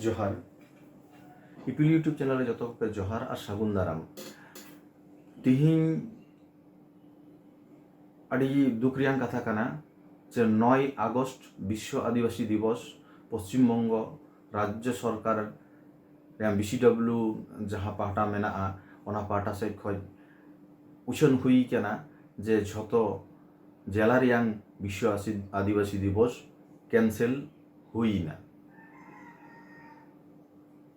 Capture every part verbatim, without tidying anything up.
ᱡᱚᱦᱟᱨ᱾ ᱤᱯᱤᱞ YouTube channel ᱨᱮ ᱡᱚᱛᱚ ᱠᱚᱯᱮ ᱡᱚᱦᱟᱨ ᱟᱨ ᱥᱟᱹᱜᱩᱱ ᱫᱟᱨᱟᱢ᱾ ᱛᱤᱦᱤᱧ ᱟᱹᱰᱤ ᱫᱩᱠ ᱨᱮᱭᱟᱝ ᱠᱟᱛᱷᱟ ᱠᱟᱱᱟ ᱡᱮ ᱱᱚᱭ ᱟᱜᱚᱥᱴ ᱵᱤᱥᱥᱚ ᱟᱹᱫᱤᱵᱟᱹᱥᱤ ᱫᱤᱵᱚᱥ ᱯᱚᱥᱪᱤᱢ ᱵᱚᱝᱜᱚ ᱨᱟᱡᱽᱡᱚ ᱥᱚᱨᱠᱟᱨ ᱨᱮᱭᱟᱜ BCW ᱡᱟᱦᱟᱸ ᱯᱟᱦᱴᱟ ᱢᱮᱱᱟᱜᱼᱟ, ᱚᱱᱟ ᱯᱟᱦᱴᱟ ᱥᱮᱫ ᱠᱷᱚᱱ ᱩᱪᱷᱟᱹᱱ ᱦᱩᱭ ᱠᱟᱱᱟ ᱡᱮ ᱡᱷᱚᱛᱚ ᱡᱮᱞᱟ ᱨᱮᱭᱟᱝ ᱵᱤᱥᱥᱚ ᱟᱥᱤ-, ᱟᱹᱫᱤᱵᱟᱹᱥᱤ ᱫᱤᱵᱚᱥ cancel ᱦᱩᱭ ᱮᱱᱟ᱾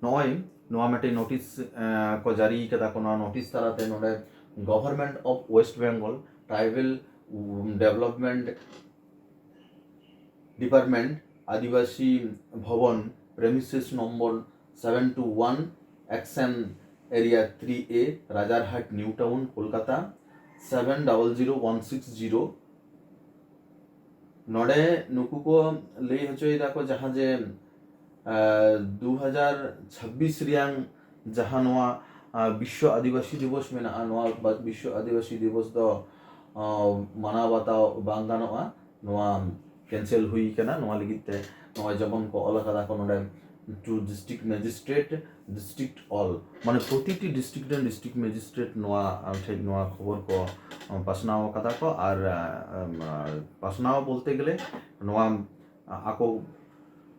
ᱱᱚᱜᱼᱚᱭ ᱱᱚᱣᱟ ᱢᱤᱫᱴᱮᱱ ᱱᱳᱴᱤᱥ, ᱮᱸ, ᱠᱚ ᱡᱟᱹᱨᱤ ᱠᱟᱫᱟ ᱠᱚ᱾ ᱱᱚᱣᱟ ᱱᱳᱴᱤᱥ ᱛᱟᱞᱟᱛᱮ ᱱᱚᱰᱮ Government of West Bengal Tribal, um, Development Department, Adivasi Bhavan, premises number seven two one, Action Area three A, Rajarhat, new town, Kolkata, seven double zero one six zero᱾ ᱱᱚᱰᱮ ᱱᱩᱠᱩ ᱠᱚ ᱞᱟᱹᱭ ᱦᱚᱪᱚᱭᱮᱫᱟ ᱠᱚ ᱡᱟᱦᱟᱸ ᱡᱮ, ᱟᱸ, ᱫᱩ ᱦᱟᱡᱟᱨ ᱪᱷᱟᱵᱵᱤᱥ ᱨᱮᱭᱟᱝ ᱡᱟᱦᱟᱸ ᱱᱚᱣᱟ, ᱟᱸ, ᱵᱤᱥᱥᱚ ᱟᱹᱫᱤᱵᱟᱹᱥᱤ ᱫᱤᱵᱚᱥ ᱢᱮᱱᱟᱜᱼᱟ, ᱱᱚᱣᱟ ᱵᱟ-, ᱵᱤᱥᱥᱚ ᱟᱹᱫᱤᱵᱟᱹᱥᱤ ᱫᱤᱵᱚᱥ ᱫᱚ, ᱟᱸ, ᱢᱟᱱᱟᱣ ᱵᱟᱛᱟᱣ ᱵᱟᱝ ᱜᱟᱱᱚᱜᱼᱟ, ᱱᱚᱣᱟ cancel ᱦᱩᱭ ᱠᱟᱱᱟ᱾ ᱱᱚᱣᱟ ᱞᱟᱹᱜᱤᱫ ᱛᱮ ᱱᱚᱜᱼᱚᱭ ᱡᱮᱢᱚᱱ ᱠᱚ ᱚᱞ ᱟᱠᱟᱫᱟ ᱠᱚ ᱱᱚᱰᱮ, to district magistrate, district all, ᱢᱟᱱᱮ ᱯᱨᱚᱛᱤᱴᱤ district ᱨᱮᱱ district magistrate ᱱᱚᱣᱟ ᱴᱷᱮᱡ ᱱᱚᱣᱟ ᱠᱷᱚᱵᱚᱨ ᱠᱚ, ᱟᱸ, ᱯᱟᱥᱱᱟᱣ ᱟᱠᱟᱫᱟ ᱠᱚ᱾ ᱟᱨ, ᱟᱸ, ᱟᱸ, ᱯᱟᱥᱱᱟᱣ ᱵᱚᱞᱛᱮ ᱜᱮᱞᱮ ᱱᱚᱣᱟ, ᱟᱸ, ᱟᱠᱚ,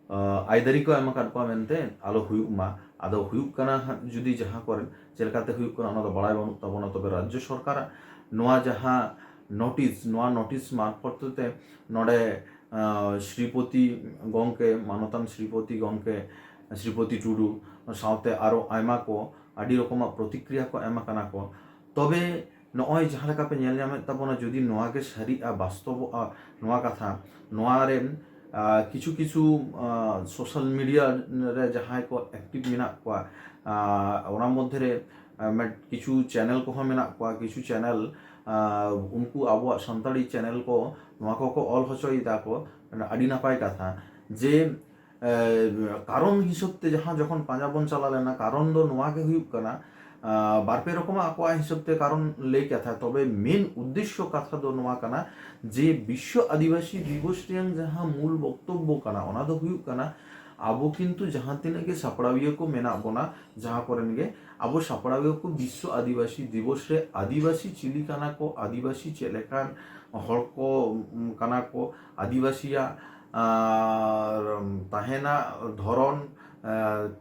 ᱟᱸ, ᱟᱹᱭᱫᱟᱹᱨᱤ ᱠᱚ ᱮᱢ ᱟᱠᱟᱫ ᱠᱚᱣᱟ ᱢᱮᱱᱛᱮ ᱟᱞᱚ ᱦᱩᱭᱩᱜ ᱢᱟ᱾ ᱟᱫᱚ ᱦᱩᱭᱩᱜ ᱠᱟᱱᱟ ᱦᱟᱸᱜ, ᱡᱩᱫᱤ ᱡᱟᱦᱟᱸ ᱠᱚᱨᱮ ᱪᱮᱫ ᱞᱮᱠᱟᱛᱮ ᱦᱩᱭᱩᱜ ᱠᱟᱱᱟ ᱚᱱᱟ ᱫᱚ ᱵᱟᱲᱟᱭ ᱵᱟᱹᱱᱩᱜ ᱛᱟᱵᱚᱱᱟ᱾ ᱛᱚᱵᱮ ᱨᱟᱡᱽᱡᱚ ᱥᱚᱨᱠᱟᱨᱟᱜ ᱱᱚᱣᱟ ᱡᱟᱦᱟᱸ ᱱᱳᱴᱤᱥ, ᱱᱚᱣᱟ ᱱᱳᱴᱤᱥ ᱢᱟᱨᱯᱷᱚᱛ ᱛᱮ ᱱᱚᱰᱮ, ᱟᱸ, ᱥᱨᱤᱯᱚᱛᱤ ᱜᱚᱢᱠᱮ, ᱢᱟᱱᱚᱛᱟᱱ ᱥᱨᱤᱯᱚᱛᱤ ᱜᱚᱢᱠᱮ, ᱥᱨᱤᱯᱚᱛᱤ ᱴᱩᱰᱩ ᱥᱟᱶᱛᱮ ᱟᱨᱚ ᱟᱭᱢᱟ ᱠᱚ ᱟᱹᱰᱤ ᱨᱚᱠᱚᱢᱟᱜ ᱯᱨᱚᱛᱤᱠᱨᱤᱭᱟ ᱠᱚ ᱮᱢ ᱟᱠᱟᱱᱟ ᱠᱚ᱾ ᱛᱚᱵᱮ ᱱᱚᱜᱼᱚᱭ ᱡᱟᱦᱟᱸ ᱞᱮᱠᱟ ᱯᱮ ᱧᱮᱞ ᱧᱟᱢᱮᱫ ᱛᱟᱵᱚᱱᱟ, ᱡᱩᱫᱤ ᱱᱚᱣᱟ ᱜᱮ ᱥᱟᱹᱨᱤᱜᱼᱟ, ᱵᱟᱥᱛᱚᱵᱚᱜᱼᱟ ᱱᱚᱣᱟ ᱠᱟᱛᱷᱟ, ᱱᱚᱣᱟ ᱨᱮᱱ, ᱟᱸ, ᱠᱤᱪᱷᱩ ᱠᱤᱪᱷᱩ, ᱟᱸ, social media ᱨᱮ ᱡᱟᱦᱟᱸᱭ ᱠᱚ active ᱢᱮᱱᱟᱜ ᱠᱚᱣᱟ, ᱟᱸ, ᱚᱱᱟ ᱢᱚᱫᱽᱫᱷᱮ ᱨᱮ, ᱟᱸ, ᱢᱮᱫ-, ᱠᱤᱪᱷᱩ channel ᱠᱚᱦᱚᱸ ᱢᱮᱱᱟᱜ ᱠᱚᱣᱟ, ᱠᱤᱪᱷᱩ channel, ᱟᱸ, ᱩᱱᱠᱩ ᱟᱵᱚᱣᱟᱜ ᱥᱟᱱᱛᱟᱲᱤ channel ᱠᱚ ᱱᱚᱣᱟ ᱠᱚᱠᱚ ᱚᱞ ᱦᱚᱪᱚᱭᱮᱫᱟ ᱠᱚ᱾ ᱟᱹᱰᱤ ᱱᱟᱯᱟᱭ ᱠᱟᱛᱷᱟ ᱡᱮ, ᱮ, ᱠᱟᱨᱚᱱ ᱦᱤᱥᱟᱹᱵ ᱛᱮ ᱡᱟᱦᱟᱸ ᱡᱚᱠᱷᱚᱱ ᱯᱟᱸᱡᱟ ᱵᱚᱱ ᱪᱟᱞᱟᱣ ᱞᱮᱱᱟ, ᱠᱟᱨᱚᱱ ᱫᱚ ᱱᱚᱣᱟ ᱜᱮ ᱦᱩᱭᱩᱜ ᱠᱟᱱᱟ, ᱟᱸ, ᱵᱟᱨ ᱯᱮ ᱨᱚᱠᱚᱢᱟᱜ ᱟᱠᱚᱣᱟᱜ ᱦᱤᱥᱟᱹᱵ ᱛᱮ ᱠᱟᱨᱚᱱ ᱞᱟᱹᱭ ᱠᱟᱛᱷᱟ, ᱛᱚᱵᱮ main ᱩᱫᱽᱫᱮᱥᱥᱚ ᱠᱟᱛᱷᱟ ᱫᱚ ᱱᱚᱣᱟ ᱠᱟᱱᱟ ᱡᱮ ᱵᱤᱥᱥᱚ ᱟᱹᱫᱤᱵᱟᱹᱥᱤ ᱫᱤᱵᱚᱥ ᱨᱮᱭᱟᱝ ᱡᱟᱦᱟᱸ ᱢᱩᱞ ᱵᱚᱠᱛᱚᱵᱵᱚ ᱠᱟᱱᱟ, ᱚᱱᱟ ᱫᱚ ᱦᱩᱭᱩᱜ ᱠᱟᱱᱟ ᱟᱵᱚ ᱠᱤᱱᱛᱩ ᱡᱟᱦᱟᱸ ᱛᱤᱱᱟᱹᱜ ᱜᱮ ᱥᱟᱯᱲᱟᱣᱤᱭᱟᱹ ᱠᱚ ᱢᱮᱱᱟᱜ ᱵᱚᱱᱟ, ᱡᱟᱦᱟᱸ ᱠᱚᱨᱮᱱ ᱜᱮ, ᱟᱵᱚ ᱥᱟᱯᱲᱟᱣᱤᱭᱟᱹ ᱠᱚ ᱵᱤᱥᱥᱚ ᱟᱹᱫᱤᱵᱟᱹᱥᱤ ᱫᱤᱵᱚᱥ ᱨᱮ ᱟᱹᱫᱤᱵᱟᱹᱥᱤ ᱪᱤᱞᱤ ᱠᱟᱱᱟ ᱠᱚ, ᱟᱹᱫᱤᱵᱟᱹᱥᱤ ᱪᱮᱫ ᱞᱮᱠᱟᱱ ᱦᱚᱲ ᱠᱚ, ᱩᱢ, ᱠᱟᱱᱟ ᱠᱚ, ᱟᱹᱫᱤᱵᱟᱹᱥᱤᱭᱟᱜ, ᱟᱨ, ᱩᱢ, ᱛᱟᱦᱮᱱᱟ ᱫᱷᱚᱨᱚᱱ, ᱟᱨ,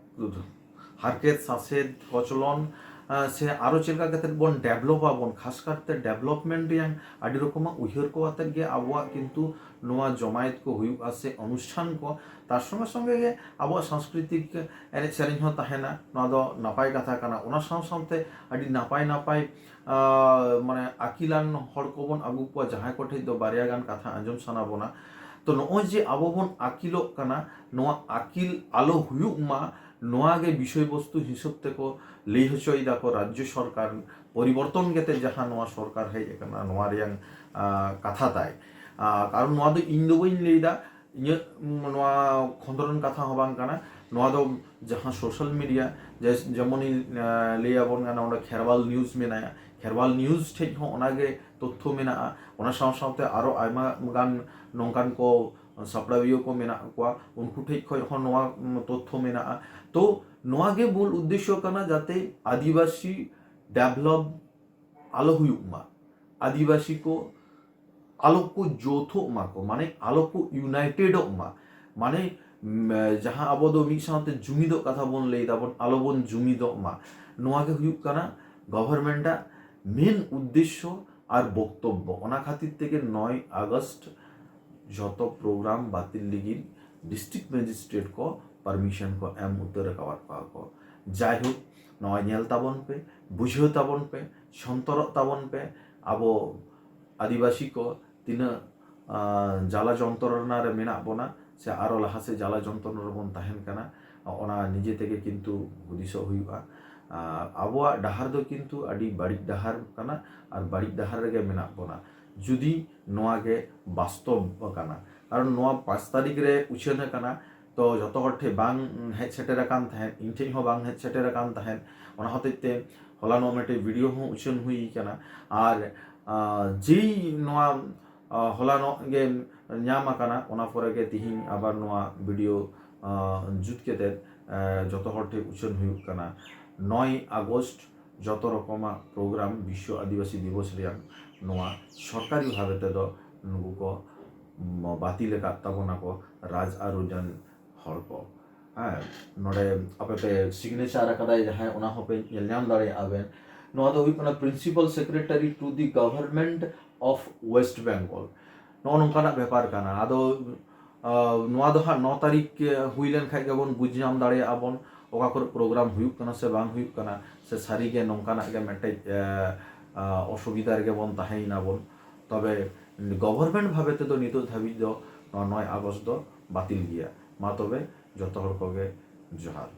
ᱦᱟᱨᱠᱮᱛ ᱥᱟᱥᱮᱛ ᱠᱚᱪᱞᱚᱱ, ᱟᱨ, ᱥᱮ ᱟᱨᱚ ᱪᱮᱫ ᱞᱮᱠᱟ ᱠᱟᱛᱮᱫ ᱵᱚᱱ develop ᱟᱵᱚᱱ, ᱠᱷᱟᱥ ᱠᱟᱨᱛᱮ development ᱨᱮᱭᱟᱝ ᱟᱹᱰᱤ ᱨᱚᱠᱚᱢᱟᱜ ᱩᱭᱦᱟᱹᱨ ᱠᱚ ᱟᱛᱮᱫ ᱜᱮ ᱟᱵᱚᱣᱟᱜ ᱠᱤᱱᱛᱩ ᱱᱚᱣᱟ ᱡᱚᱢᱟᱭᱮᱛ ᱠᱚ ᱦᱩᱭᱩᱜᱼᱟ ᱥᱮ ᱚᱱᱩᱥᱴᱷᱟᱱ ᱠᱚ᱾ ᱛᱟᱨ ᱥᱚᱸᱜᱮ ᱥᱚᱸᱜᱮ ᱜᱮ ᱟᱵᱚᱣᱟᱜ ᱥᱟᱝᱥᱠᱨᱤᱛᱤᱠ ᱮᱱᱮᱡ ᱥᱮᱨᱮᱧ ᱦᱚᱸ ᱛᱟᱦᱮᱱᱟ, ᱱᱚᱣᱟ ᱫᱚ ᱱᱟᱯᱟᱭ ᱠᱟᱛᱷᱟ ᱠᱟᱱᱟ᱾ ᱚᱱᱟ ᱥᱟᱶ ᱥᱟᱶᱛᱮ ᱟᱹᱰᱤ ᱱᱟᱯᱟᱭ ᱱᱟᱯᱟᱭ, ᱟᱨ, ᱢᱟᱱᱮ ᱟᱹᱠᱤᱞᱟᱱ ᱦᱚᱲ ᱠᱚᱵᱚᱱ ᱟᱹᱜᱩ ᱠᱚᱣᱟ, ᱡᱟᱦᱟᱸᱭ ᱠᱚᱴᱷᱮᱡ ᱫᱚ ᱵᱟᱨᱭᱟ ᱜᱟᱱ ᱠᱟᱛᱷᱟ ᱟᱸᱡᱚᱢ ᱥᱟᱱᱟ ᱵᱚᱱᱟ᱾ ᱛᱚ, ᱱᱚᱜᱼᱚᱭ ᱡᱮ ᱟᱵᱚ ᱵᱚᱱ ᱟᱹᱠᱤᱞᱚᱜ ᱠᱟᱱᱟ, ᱱᱚᱣᱟ ᱟᱹᱠᱤᱞ ᱟᱞᱚ ᱦᱩᱭᱩᱜ ᱢᱟ, ᱱᱚᱣᱟ ᱜᱮ ᱵᱤᱥᱚᱭ ᱵᱚᱥᱛᱩ ᱦᱤᱥᱟᱹᱵ ᱛᱮᱠᱚ ᱞᱟᱹᱭ ᱦᱚᱪᱚᱭ ᱫᱟᱠᱚ ᱨᱟᱡᱽᱡᱚ ᱥᱚᱨᱠᱟᱨ ᱯᱚᱨᱤᱵᱚᱨᱛᱚᱱ ᱠᱟᱛᱮ ᱡᱟᱦᱟᱸ ᱱᱚᱣᱟ ᱥᱚᱨᱠᱟᱨ ᱦᱮᱡ ᱟᱠᱟᱱᱟ, ᱱᱚᱣᱟ ᱨᱮᱭᱟᱝ, ᱟᱸ, ᱠᱟᱛᱷᱟ ᱛᱟᱭ᱾ ᱟᱸ, ᱠᱟᱨᱚᱱ ᱱᱚᱣᱟ ᱫᱚ ᱤᱧ ᱫᱚ ᱵᱟᱹᱧ ᱞᱟᱹᱭᱫᱟ, ᱤᱧᱟᱹᱜ, ᱩᱢ, ᱱᱚᱣᱟ ᱠᱷᱚᱸᱫᱽᱨᱚᱱ ᱠᱟᱛᱷᱟ ᱦᱚᱸ ᱵᱟᱝ ᱠᱟᱱᱟ, ᱱᱚᱣᱟ ᱫᱚ ᱡᱟᱦᱟᱸ social media, ᱡᱮ, ᱡᱮᱢᱚᱱᱤᱧ, ᱟᱸ, ᱞᱟᱹᱭ ᱟᱵᱚᱱ ᱠᱟᱱᱟ, ᱚᱸᱰᱮ ᱠᱷᱮᱨᱣᱟᱞ news ᱢᱮᱱᱟᱭᱟ, ᱠᱷᱮᱨᱣᱟᱞ news ᱴᱷᱮᱡ ᱦᱚᱸ ᱚᱱᱟᱜᱮ ᱛᱚᱛᱛᱷᱚ ᱢᱮᱱᱟᱜᱼᱟ᱾ ᱚᱱᱟ ᱥᱟᱶ ᱥᱟᱶᱛᱮ ᱟᱨᱚ ᱟᱭᱢᱟ ᱜᱟᱱ ᱱᱚᱝᱠᱟᱱ ᱠᱚ ᱥᱟᱯᱲᱟᱣᱤᱭᱟᱹ ᱠᱚ ᱢᱮᱱᱟᱜ ᱠᱚᱣᱟ, ᱩᱱᱠᱩ ᱴᱷᱮᱡ ᱠᱷᱚᱡ ᱦᱚᱸ ᱱᱚᱣᱟ, ᱩᱢ, ᱛᱚᱛᱛᱷᱚ ᱢᱮᱱᱟᱜᱼᱟ᱾ ᱛᱚ, ᱱᱚᱣᱟ ᱜᱮ ᱢᱩᱞ ᱩᱫᱽᱫᱮᱥᱥᱚ ᱠᱟᱱᱟ, ᱡᱟᱛᱮ ᱟᱹᱫᱤᱵᱟᱹᱥᱤ develop ᱟᱞᱚ ᱦᱩᱭᱩᱜ ᱢᱟ, ᱟᱹᱫᱤᱵᱟᱹᱥᱤ ᱠᱚ ᱟᱞᱚ ᱠᱚ ᱡᱳᱛᱷᱚᱜ ᱢᱟ ᱠᱚ, ᱢᱟᱱᱮ ᱟᱞᱚ ᱠᱚ unitedᱚᱜ ᱢᱟ, ᱢᱟᱱᱮ, ᱩᱢ, ᱡᱟᱦᱟᱸ ᱟᱵᱚ ᱫᱚ ᱢᱤᱫ ᱥᱟᱶᱛᱮ ᱡᱩᱢᱤᱫᱚᱜ ᱠᱟᱛᱷᱟ ᱵᱚᱱ ᱞᱟᱹᱭ ᱫᱟᱵᱚᱱ, ᱟᱞᱚ ᱵᱚᱱ ᱡᱩᱢᱤᱫᱚᱜ ᱢᱟ᱾ ᱱᱚᱣᱟ ᱜᱮ ᱦᱩᱭᱩᱜ ᱠᱟᱱᱟ governmentᱟᱜ main ᱩᱫᱽᱫᱮᱥᱥᱚ ᱟᱨ ᱵᱚᱠᱛᱚᱵᱵᱚ᱾ ᱚᱱᱟ ᱠᱷᱟᱹᱛᱤᱨ ᱛᱮᱜᱮ ᱱᱚᱭ ᱟᱜᱚᱥᱴ ᱡᱷᱚᱛᱚ program ᱵᱟᱹᱛᱤᱞ ᱞᱟᱹᱜᱤᱫ district magistrate ᱠᱚ permission ᱠᱚ ᱮᱢ ᱩᱛᱟᱹᱨ ᱟᱠᱟᱫ ᱠᱚᱣᱟ ᱠᱚ᱾ ᱡᱟᱭᱦᱳᱠ, ᱱᱚᱣᱟ ᱧᱮᱞ ᱛᱟᱵᱚᱱ ᱯᱮ, ᱵᱩᱡᱷᱟᱹᱣ ᱛᱟᱵᱚᱱ ᱯᱮ, ᱥᱚᱱᱛᱚᱨᱚᱜ ᱛᱟᱵᱚᱱ ᱯᱮ᱾ ᱟᱵᱚ ᱟᱹᱫᱤᱵᱟᱹᱥᱤ ᱠᱚ ᱛᱤᱱᱟᱹᱜ, ᱟᱸ, ᱡᱟᱞᱟ ᱡᱚᱱᱛᱨᱚᱱᱟ ᱨᱮ ᱢᱮᱱᱟᱜ ᱵᱚᱱᱟ, ᱥᱮ ᱟᱨᱚ ᱞᱟᱦᱟ ᱥᱮᱫ ᱡᱟᱞᱟ ᱡᱚᱱᱛᱨᱚᱱᱟ ᱨᱮᱵᱚᱱ ᱛᱟᱦᱮᱱ ᱠᱟᱱᱟ, ᱚᱱᱟ ᱱᱤᱡᱮ ᱛᱮᱜᱮ ᱠᱤᱱᱛᱩ ᱦᱩᱫᱤᱥᱚᱜ ᱦᱩᱭᱩᱜᱼᱟ᱾ ᱟᱨ ᱟᱵᱚᱣᱟᱜ ᱰᱟᱦᱟᱨ ᱫᱚ ᱠᱤᱱᱛᱩ ᱟᱹᱰᱤ ᱵᱟᱹᱲᱤᱡ ᱰᱟᱦᱟᱨ ᱠᱟᱱᱟ, ᱟᱨ ᱵᱟᱹᱲᱤᱡ ᱰᱟᱦᱟᱨ ᱨᱮᱜᱮ ᱢᱮᱱᱟᱜ ᱵᱚᱱᱟ᱾ ᱡᱩᱫᱤ ᱱᱚᱣᱟ ᱜᱮ ᱵᱟᱥᱛᱚᱵ ᱠᱟᱱᱟ, ᱠᱟᱨᱚᱱ ᱱᱚᱣᱟ ᱯᱟᱸᱪ ᱛᱟᱹᱨᱤᱠᱷ ᱨᱮ ᱩᱪᱷᱟᱹᱱ ᱟᱠᱟᱱᱟ, ᱛᱚ ᱡᱚᱛᱚ ᱦᱚᱲ ᱴᱷᱮᱱ ᱵᱟᱝ ᱦᱮᱡ ᱥᱮᱴᱮᱨ ᱟᱠᱟᱱ ᱛᱟᱦᱮᱸᱫ, ᱤᱧ ᱴᱷᱮᱱ ᱦᱚᱸ ᱵᱟᱝ ᱦᱮᱡ ᱥᱮᱴᱮᱨ ᱟᱠᱟᱱ ᱛᱟᱦᱮᱸᱫ᱾ ᱚᱱᱟ ᱦᱚᱛᱮᱡ ᱛᱮ ᱦᱚᱞᱟᱱᱚᱜ ᱢᱤᱫᱴᱮᱡ video ᱦᱚᱸ ᱩᱪᱷᱟᱹᱱ ᱦᱩᱭ ᱠᱟᱱᱟ᱾ ᱟᱨ, ᱟᱸ, ᱡᱮᱭ ᱱᱚᱣᱟ, ᱟᱸ, ᱦᱚᱞᱟᱱᱚᱜ ᱜᱮ ᱧᱟᱢ ᱟᱠᱟᱱᱟ, ᱚᱱᱟ ᱯᱚᱨᱮ ᱜᱮ ᱛᱤᱦᱤᱧ ᱟᱵᱟᱨ ᱱᱚᱣᱟ video ᱟᱸ, ᱡᱩᱛ ᱠᱟᱛᱮᱫ, ᱮᱸ, ᱡᱚᱛᱚ ᱦᱚᱲ ᱴᱷᱮᱱ ᱩᱪᱷᱟᱹᱱ ᱦᱩᱭᱩᱜ ᱠᱟᱱᱟ᱾ ᱱᱚᱭ ᱟᱜᱚᱥᱴ ᱡᱚᱛᱚ ᱨᱚᱠᱚᱢᱟᱜ ᱯᱨᱳᱜᱨᱟᱢ ᱵᱤᱥᱥᱚ ᱟᱹᱫᱤᱵᱟᱹᱥᱤ ᱫᱤᱵᱚᱥ ᱨᱮᱭᱟᱜ ᱱᱚᱣᱟ ᱥᱚᱨᱠᱟᱨᱤ ᱵᱷᱟᱵᱮ ᱛᱮᱫᱚ ᱱᱩᱠᱩ ᱠᱚ, ᱢ, ᱵᱟᱹᱛᱤᱞ ᱟᱠᱟᱫ ᱛᱟᱵᱚᱱᱟ ᱠᱚ ᱨᱟᱡᱽ ᱟᱹᱨᱩ ᱨᱮᱱ ᱦᱚᱲ ᱠᱚ᱾ ᱦᱮᱸ, ᱱᱚᱰᱮ ᱟᱯᱮ ᱯᱮ ᱥᱤᱜᱽᱱᱮᱪᱟᱨ ᱟᱠᱟᱫᱟᱭ ᱡᱟᱦᱟᱸᱭ, ᱚᱱᱟ ᱦᱚᱸᱯᱮ ᱧᱮᱞ ᱧᱟᱢ ᱫᱟᱲᱮᱭᱟᱜᱼᱟ ᱵᱮᱱ᱾ ᱱᱚᱣᱟ ᱫᱚ ᱦᱩᱭᱩᱜ ᱠᱟᱱᱟ Principal Secretary to the Government of West Bengal᱾ ᱱᱚᱜᱼᱚ ᱱᱚᱝᱠᱟᱱᱟᱜ ᱵᱮᱯᱟᱨ ᱠᱟᱱᱟ᱾ ᱟᱫᱚ, ᱟᱸ, ᱱᱚᱣᱟ ᱫᱚ ᱦᱟᱸᱜ ᱱᱚ ᱛᱟᱹᱨᱤᱠᱷ ᱦᱩᱭ ᱞᱮᱱᱠᱷᱟᱡ ᱜᱮᱵᱚᱱ ᱵᱩᱡᱽ ᱧᱟᱢ ᱫᱟᱲᱮᱭᱟᱜᱼᱟ ᱵᱚᱱ ᱚᱠᱟ ᱠᱚᱨᱮ ᱯᱨᱳᱜᱨᱟᱢ ᱦᱩᱭᱩᱜ ᱠᱟᱱᱟ ᱥᱮ ᱵᱟᱝ ᱦᱩᱭᱩᱜ ᱠᱟᱱᱟ, ᱥᱮ ᱥᱟᱹᱨᱤᱜᱮ ᱱᱚᱝᱠᱟᱱᱟᱜ ᱜᱮ ᱢᱤᱫᱴᱮᱡ, ᱮ, ᱟ, ᱚᱥᱩᱵᱤᱫᱷᱟ ᱨᱮᱜᱮ ᱵᱚᱱ ᱛᱟᱦᱮᱸᱭᱮᱱᱟ ᱵᱚᱱ᱾ ᱛᱚᱵᱮ ᱜᱚᱵᱷᱚᱨᱢᱮᱱᱴ ᱵᱷᱟᱵᱮ ᱛᱮᱫᱚ ᱱᱤᱛᱚᱜ ᱫᱷᱟᱹᱵᱤᱡ ᱫᱚ ᱱᱚᱣᱟ ᱱᱚᱭ ᱟᱜᱚᱥᱴ ᱫᱚ ᱵᱟᱹᱛᱤᱞ ᱜᱮᱭᱟ᱾ ᱢᱟ ᱛᱚᱵᱮ ᱡᱚᱛᱚ ᱦᱚᱲ ᱠᱚᱜᱮ ᱡᱚᱦᱟᱨ᱾